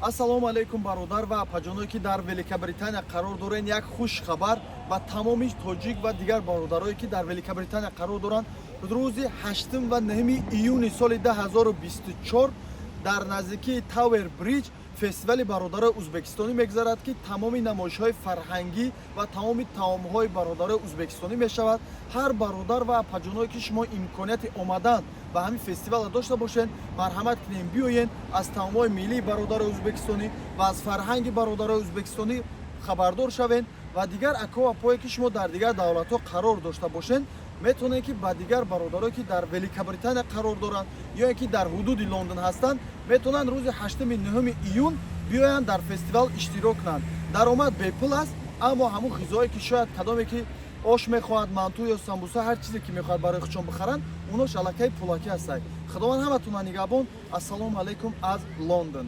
Ассалому алайкум, бародар ва апаҷоное, ки дар Великобритания қарор дорен. Як хушхабар ба тамоми тоҷик ва дигар бародарое, ки дар Великобритания қарор доранд. Рӯзи 8 ва 9 июни соли 2024 дар наздикии Тауэр Бриҷ фестивали бародарои узбекистонӣ мегузарад, ки тамоми намоишҳои фарҳангӣ ва тамоми таомҳои бародарои узбекистонӣ мешавад. Ҳар бародар ва апаҷоное, ки шумо имконияти омадан ба ҳамин фестивалро дошта бошед, марҳамат кунем, биёен, аз таомҳои миллии бародарои узбекистонӣ ва аз фарҳанги бародарои узбекистонӣ хабардор шавед. Ва дигар ако апое, ки шумо дар дигар давлатҳо қарор дошта бошед, метавонед, ки ба дигар бародарое, ки дар Великобритания қарор доранд ё ин ки дар ҳудуди Лондон ҳастанд, метавонанд рӯзи 8-9 июн биёянд, дар фестивал иштирок кунанд. Даромад бепул аст, аммо ҳамун ғизое, ки шояд кадоме ки ош мехоҳад, манту ё самбуса, ҳар чизе ки мехоҳад барои худшон бихаранд, унош аллакай пулакӣ ҳастанд. Худованд ҳаматона нигаҳбон. Ассалому алайкум аз Лондон.